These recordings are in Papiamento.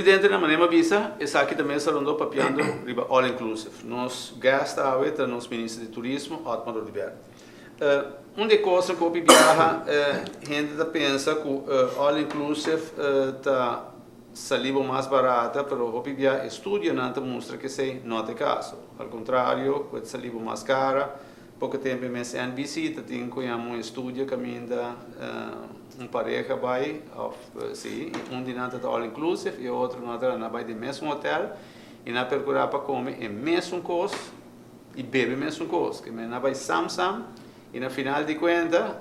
Televidentenan, manera mi a bisa, esaki ta mesa rondó papiando riba all inclusive. Nos guest awe ta nos Minister di Turismo, Otmar Oduber. Un di e kosnan ku hopi biaha hende ta pensa ku all inclusive ta sali bo mas barata, pero hopi biaha estudionan ta mustra ku esei no ta e kaso. Al kontrario, ku e ta sali bo mas kara. Poko tempu e mes NBC ta tin ku yama un estudio kaminda un pareha bai òf si, i un di nan ta ta all inclusive i e otro no ta, nan bai den mesun hotel i nan a perkurá pa kome e mesun kos i bebe mesun kos. Ke men nan bai sam sam i na final di kuenta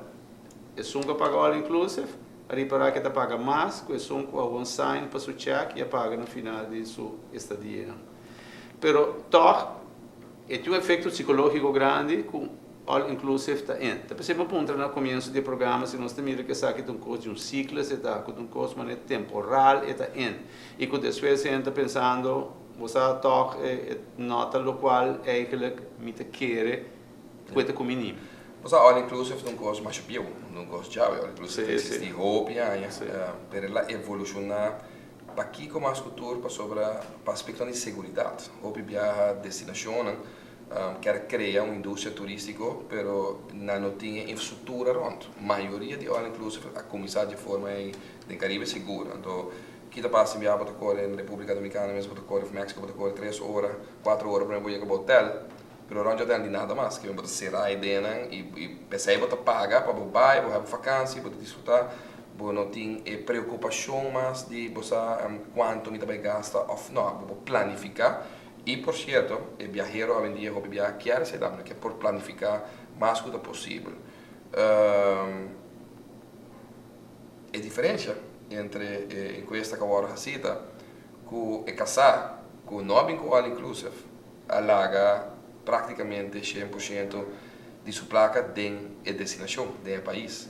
esun ku a paga all inclusive a ripará ke ta paga mas ku esun ku a won sign pa su chèk i a paga na final di su estadia. Pero tòg e tin un efekto psikológiko grandi ku all inclusive ta in. Ta p'esei mi a puntra na komienso di e programa si nos ta mira ku esaki ta un kos di un siklo e ta, ku ta un kos manera temporal e ta in i ku despues hende ta pensando bo sa tòg e no ta lokual eigenlijk mi ta kere ku e ta kuminí mi. Bo sa all inclusive ta un kos masha bieu, no un kos djawe. All inclusive ta eksistí hopi aña, pero el a evolushoná. Pakiko mas ku tur? Pasobra pa aspektonan di seguridat. Hopi biaha destinashonnan kier krea un industria turístiko, pero nan no tin e infrastruktura rònt. Mayoria di all inclusive a kuminsá dje forma ei den Karibe sigur. Anto ki ta pasa si biaha bo ta kore na Repúblika Dominikana mes, bo ta kore òf Mexico, bo ta kore tres ora, kuater ora promé bo yega bo hotel, pero rònt dje hotel no tin nada mas. Kimen bo ta será e dennan i p'esei bo ta paga pa bo bai, bo hèb vakansi, bo ta disfrutá. Bo no tin e preokupashon mas di bo sa kuantu mi ta bai gasta òf nò. Bo por planifiká. I por sierto, e biahero awendia hopi biaha kier esei tambe, nan kier por planifiká mas ku ta posibel. E diferensia entre e enkuesta ku a wòrdu hasí ta ku e kasá ku no a bin ku all inclusive a laga práktikamente 100% di su plaka den e destinashon, den e pais.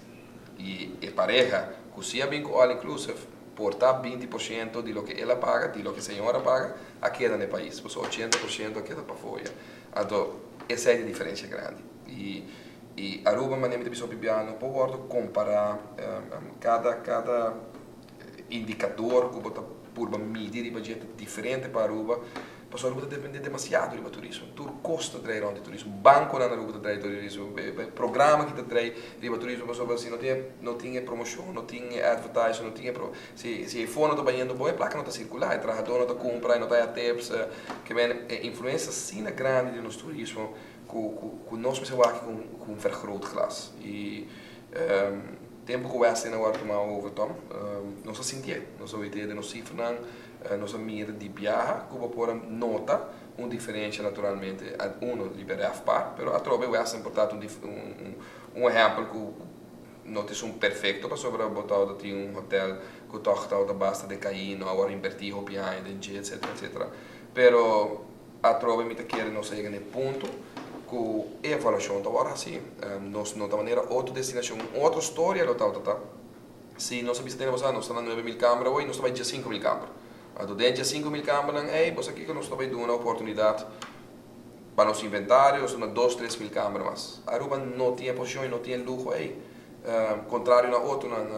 I e pareha ku si a bin ku all inclusive por ta 20% di loke el a paga, di loke señor a paga, a keda na e pais. Pasobra 80% a keda pafó ya. Anto esei ta e diferensia grandi. I i Aruba manera mi ta bisa hopi bia no por wòrdu kompará kada kada indikador ku bo ta purba midi riba dje ta diferente pa Aruba. Pasobra Aruba ta depende demasiado riba turismo. Tur kos ta drai rond di turismo. Bankonan na Aruba ta drai turismo. Programa ki ta drai riba turismo pasobra si no tin no tin e promoshon, no tin e advertising, no tin e pro si si e fondo ta bayendo bon e plaka no ta sirkulá, e trahadó no ta kumpra, e no ta haya tips. Ke men e influensia asina grandi di nos turismo ku ku ku nos mester wak ku ku un vergrootglas. I tempu ku Westin a wòrdu tuma over Tom, nos a sintié, nos a wet'é den nos sifranan. Nos a mira di biaha ku bo por a nota un diferensha naturalmente, uno riba e RevPAR, pero atrobe Western por ta un ehèmpel ku no ta esun perfekto pasobra bo tabata tin un hotèl ku tòg tabata basta dekaí, no a wòrdu invertí hopi aña den dje etcetera etcetera. Pero atrobe mi ta kere nos a yega na e punto ku e evaluashon ta wòrdu hasí. Nos no ta manera otro destinashon, un otro storia lo tabata ta. Si nos a bisa tene boso, nos ta na 9000 kamber awor i nos ta bai 15,000 kamber. Anto den 15,000 kambernan ei, bo sa kiko nos ta bai duna oportunidat pa nos inventario, nos ta duna dos, 3000 kamber mas. Aruba no tin e posishon i no tin e luho ei. Kontrario na otronan,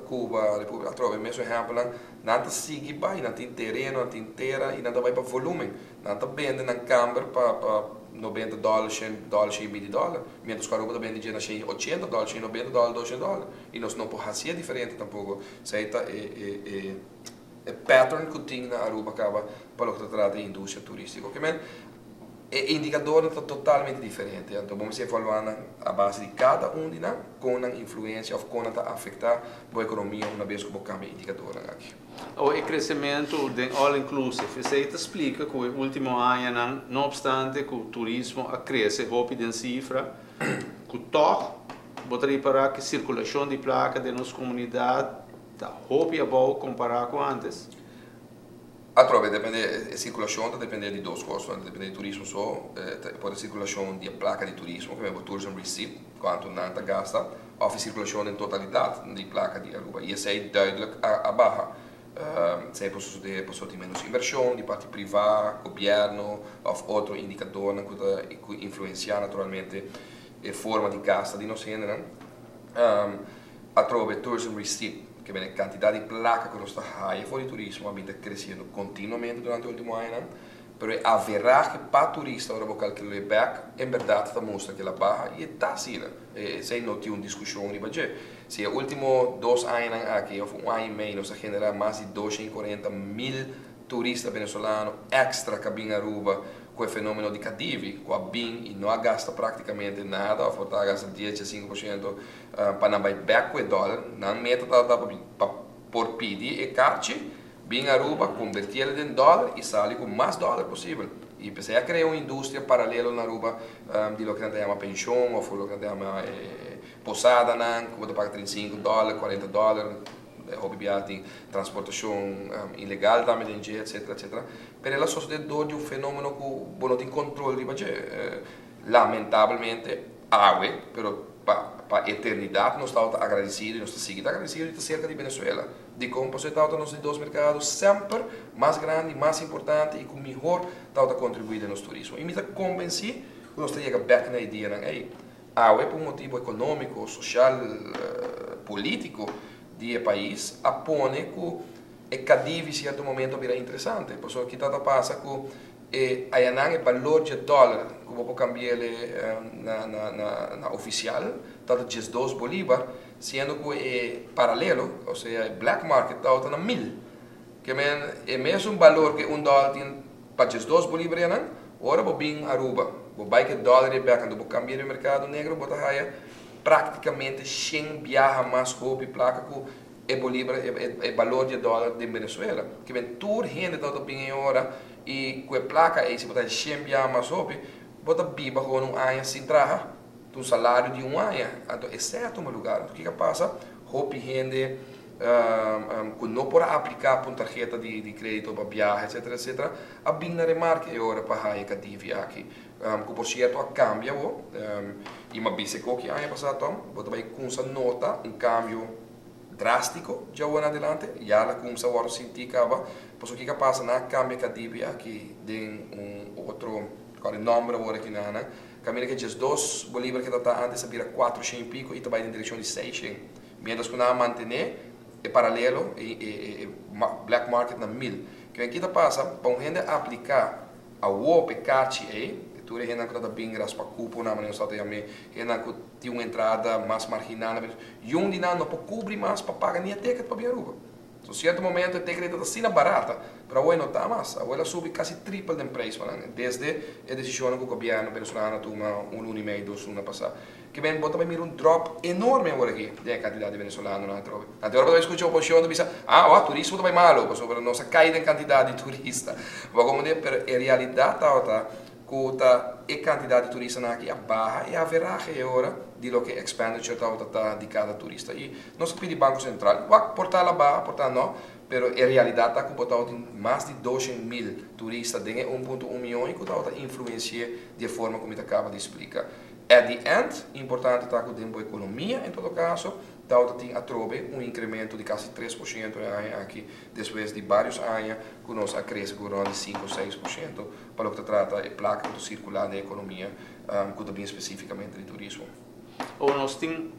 Cuba, Repúblika, atrobe mesun ehèmpelnan, nan ta sigui bai, nan tin tereno, nan tin tera i nan ta bai pa volúmen. Nan ta bende nan kamber pa pa 90 dòler, 100 dòler, 120 dòler, miéntras ku Aruba ta bende dje na 180 dòler, 190 dòler, 200 dòler. I nos no por hasié diferente tampoko. Esei ta e e e e pattern ku tin na Aruba kaba pa loke ta trata e industria turístiko. Ke men e indikadornan ta totalmente diferente. Anto bo mester evaluá nan a base di kada un di nan, kon nan influensia òf kon nan ta afektá bo ekonomia una bes ku bo kambia e indikadornan aki. Awo e kresementu den all inclusive, esei ta splika ku e último añanan, no opstante ku turismo a krese hopi den sifra, ku tòg bo ta ripará ku sirkulashon di plaka den nos komunidat ta hopi abou kompará ku ántes? Atrobe, depende, e sirkulashon ta depende di dos kos, no ta depende di turismo so, por ta sirkulashon di e plaka di turismo, ku bo tourism receipt, kuantu nan ta gasta, òf e sirkulashon den totalidat di plaka di Aruba. I esei duidelijk a baha. Esei por sosodé pasobra tin ménos invershon di parti privá, gobièrnu òf otro indikadornan ku ta ku influensiá naturalmente e forma di gasta di nos hendenan. Atrobe tourism receipt. Ke men e kantidat di plaka ku nos ta haya for di turismo a bin ta kresiendo kontinuamente durante ultimo añanan, pero e averahe pa turista ora bo kalkul'é bèk en bèrdat ta mustra ku el a baha i e ta asina. Esei no tin un diskushon riba dje. Si e ultimo dos añanan aki òf un aña i mei nos a generá mas di 240.000 turista venezolano èkstra ku a bin Aruba ku e fenómeno di Cadivi ku a bin i no a gasta práktikamente nada òf por ta a gasta 10, 15% pa nan bai bèk ku e dòler. Nan meta tabata pa por pidi e karchi, bin Aruba, konvertí el den dòler i sali ku mas dòler posibel. I p'esei a krea un industria paralelo na Aruba di loke nan ta yama penshon òf loke nan ta yama posadanan ku bo ta paga 35 dòler, 40 dòler. Hopi biaha tin transportashon ilegal tambe den dje, etcetera, etcetera. Pero el a sosodé dor di un fenómeno ku bo no tin kontrol riba dje. Lamentablemente awe, pero pa pa eternidat nos tabata agradesido i nos ta sigui ta agradesido di ta serka di Venezuela. Dikon? Pasobra e tabata nos di dos merkado semper mas grandi, mas importante i ku mihor tabata kontribuí den nos turismo. I mi ta konbensí ku nos ta yega bèk na e dianan ei. Awe pa un motibu ekonómiko, sosial, polítiko di e pais a pone ku e Cadivi sierto momento a bira interesante. Pasobra kita ta pasa ku e ayanan e balor dje dòler ku bo por kambi'el na na ofisial ta ta 12 bolívar, siendo ku e paralelo, osea e black market tabata na 1000. Ke men e mesun balor ku e un dòler tin pa 12 bolívar ayanan, ora bo bin Aruba, bo bai ku e dòler ei bèk anto bo kambi'el den merkado negro bo ta haya praktikamente 100 biaha mas hopi plaka ku e bolívar, e balor di e dòler den Venezuela. Ke men tur hende tabata bin ei ora i ku e plaka ei si bo ta haña shen biaha mas hopi, bo ta biba gewoon un aña sin traha, ta un salario di un aña. Anto esei a tuma lugar. Anto kiko a pasa? Hopi hende ku no por a apliká pa un tarheta di kredito pa biaha etsetera etsetera a bin na remarke e ora pa haña e kadivi aki. Ku por sierto a kambia awor i mi a bisa e koki aña pasá Tom, bo ta bai kumsa nota un kambio drástiko djawe na adelante, ya la kumsa wòrdu sintí kaba, pasobra kiko a pasa nan a kambia kadivi aki den un otro kòl e nòmber awor aki nan kaminda ke 12 bolívar ke ta ántes a bira 400 i piko i ta bai den direkshon di 600 miéntras ku nan a mantené e paralelo e black market na 1000. Kiben ki ta pasa pa un hende apliká Awor p'e karchi ei, tur e hendenan ku ta ta bin raspa kupo nan manera nos ta ta yam'é, hendenan ku tin un entrada mas marginal na Venezuela, yun di nan no por kubri mas pa paga ni e ticket pa bin Aruba. So sierto momento e ticket ei ta ta asina barata, pero awor e no ta mas. Awor el a subi kasi tripel den preis pa nan, desde e desishonnan ku gobièrnu venezolano a tuma un luna i mei, dos luna pasá. Ke men bo ta bai mira un drop enorme awor aki den e kantidat di venezolanonan atrobe. Anto ora bo ta bai skucha oposishon ta bisa, ah wak turismo ta bai malo pasobra nos a kai den kantidat di turista. Bo a komprende? Pero e realidat tabata ku ta e kantidat di turistanan aki a baha e averahe e ora di loke expenditure tabata ta di kada turista. I nos a pidi Banko Sentral, wak por ta la baha, por ta no, pero e realidat ta ku bo tabatin mas di 200.000 turista den e 1.1 mion i ku tabata influensi'é di e forma ku mi ta kaba di splika. At the end, importante ta ku den bo ekonomia en todo kaso tabata tin atrobe un inkremento di kasi 3% e aña aki despues di barios aña ku nos a krese ku rònt di 5 o 6% pa loke ta trata e plaka ku ta sirkulá den ekonomia ku ta bin spesífikamente di turismo. O nos tin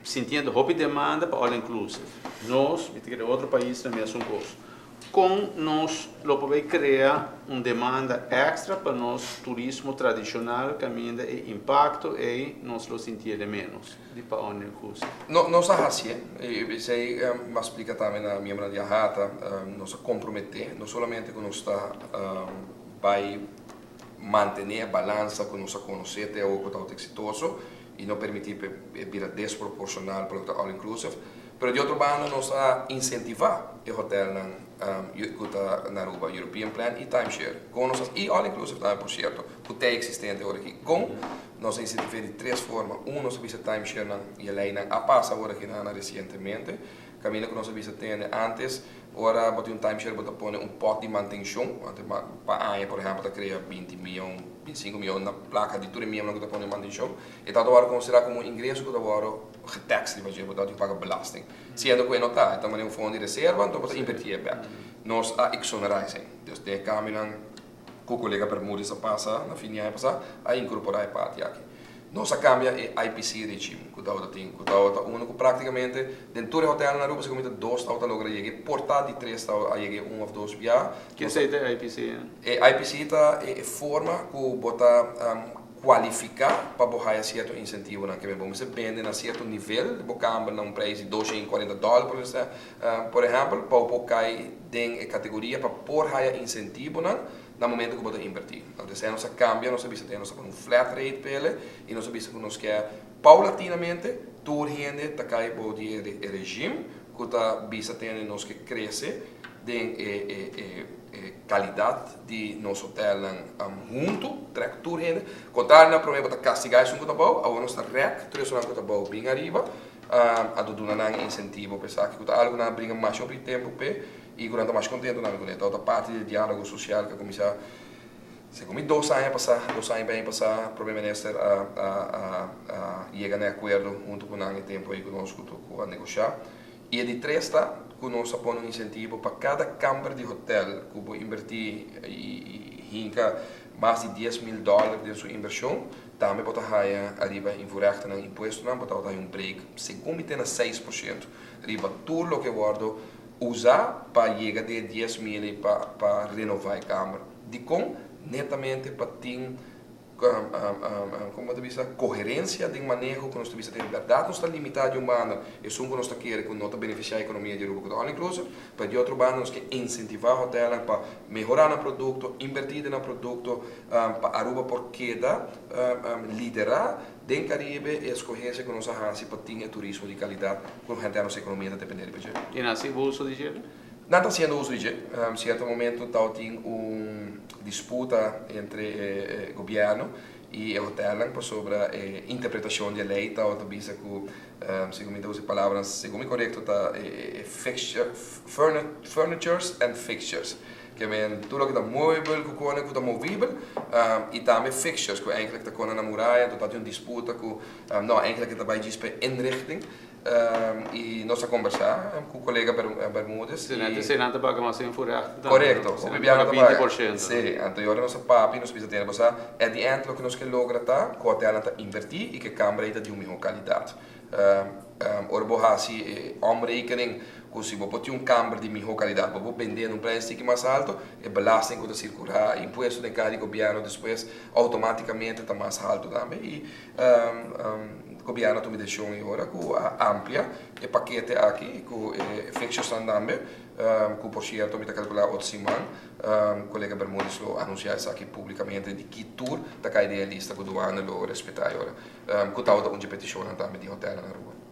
sintiendo hopi demanda pa all inclusive. Nos, mi ta kere otro paisnan mesun kos. Kon nos lo por bay krea un demanda extra pa nos turismo tradishonal kaminda e impakto ei nos lo sintié de ménos di pa all inclusive? No, nos a hasié, i esei mi a splika tambe na miembronan di AHATA, nos a komprometé no solamente ku nos ta bai mantené e balansa ku nos a konosé te awor ku tabata eksitoso i no permití pa e bira desproporshonal pa loke ta all inclusive, pero di otro banda nos a insentivá e hotelnan ku ta na Aruba, European Plan i Timeshare, kon nos a, i all inclusive tambe por sierto, ku ta eksistente awor aki, kon nos a insentiv'é di tres forma, un nos a bisa timesharenan i e leinan a pasa awor aki na resientemente, kaminda ku nos a bisa tende antes ora bo tin un timeshare bo ta pone un pòt di mantenshon, pa aña por ehèmpel ta krea 20 mion, 25 mion na plaka di tur e miembronan ku ta pone mantenshon, e ta wòrdu konsiderá komo un ingreso ku ta wòrdu getaks riba dje, bo ta tin paga belasting. Siendo ku e no ta, e ta manera un fondo di reserva, anto bo ta invertí e bèk. Nos a eksonerá esei. Dus den e kambionan ku kolega Bermudez a pasa na fin di aña pasá, a inkorporá e parti aki. Nos a cambia e IPC regime cu tabata tin, cu tabata uno cu practicamente den tur e hotelnan na Aruba segun mi ta dos tabata logra yega e porta di tres tabata a yega e un of dos bia. Ke esey ta e IPC? E IPC ta e forma cu bo ta cualifica pa bo haya cierto incentivonan. Ke men bo mester bende na cierto nivel, bo camber na un prijs di 240 dollar por ehempel, pa bo por cay den e categoria pa por haya incentivonan na momento ku bo ta invertí. Anto esei nos a kambia, nos a bisa te nos a pone un flat rate p'ele i nos a bisa ku nos ke paulatinamente tur hende ta kai bou di e regime ku ta bisa tene nos ke krese den e e kalidat di nos hotelnan huntu, trek tur hende. Kontrario na promé bo ta kastigá esun ku ta bou, awor nos ta rèk tur esunnan ku ta bou bin ariba, anto duna nan e insentivo pa esaki ku ta algu nan a bringa masha hopi tempu p'e. I ku nan ta mas kontentu nan kuné. Tabata parti di e diálogo sosial ku a kuminsá segun mi dos aña pasá, dos aña i medio pasá Prome Minister a a a a yega na e akuerdo huntu ku nan e tempu ei ku nos ku ku a negoshá. I e di tres ta ku nos a pone un insentivo pa kada kamber di hotel ku bo inbertí i i hinka mas di 10,000 dòler den su invershon, tambe bo ta haña ariba invoerrechtennan, impuestonan, bo tabata haña un break segun mi te na 6% riba tur loke wòrdu Usa pa yega di e 10,000 ei pa pa renova e kamer. Dikon? Netamente pa tin komo ta bisa koherensia den maneho ku nos ta bisa den bèrdat nos ta limitá di un banda esun ku nos ta kere ku no ta benefisiá ekonomia di Aruba ku ta all inclusive, pero di otro banda nos ke insentivá hotelnan pa mehorá nan produkto, inbertí den nan produkto pa Aruba por keda liderá Den Caribe e escogencia cu nos a haci pa tin e turismo di calidad cu henter nos economia ta depende riba dje. Y nan haci uso di dje? Nan ta haciendo uso di dje. Cierto momento tabatin un disputa entre e gobierno y e hotelnan pasobra e interpretacion di e ley tabata bisa cu, segun mi ta usa e palabranan segun mi corecto ta e fixture, furnitures and fixtures. Ke men tur loke ta muebel ku kone ku ta movibel i tambe fixtures ku eindelijk ta kone na muraya. Anto tabatin un disputa ku no eindelijk e ta bai djis pa e inrichting i nos a kombersá ku kolega Bermudez i. Esei nan ta paga mas invoerrechten tambe. Korekto, hopi biaha nan ta paga. 20%. Si, anto e ora nos a papia i nos a bisa tene bo sa at the end loke nos ke logra ta ku hotelnan ta invertí i ku e kamber ei ta di un mihó kalidat. Ora bo hasi e omrekening ku si bo por tin un kamber di mihó kalidat bo por bendé na un prijs tiki mas alto, e belasting ku ta sirkulá, e impuesto den kara di gobièrnu despues outomátikamente ta mas alto tambe i gobièrnu a tuma e desishon e ora ku a amplia e pakete aki ku e fixturesnan tambe ku por sierto mi ta kalkulá otro siman kolega Bermudez lo anunsiá esaki públikamente di ki tur ta kai den e lista ku duana lo respetá e ora. Ku tabata un dje petishonnan tambe di hotelnan na Aruba.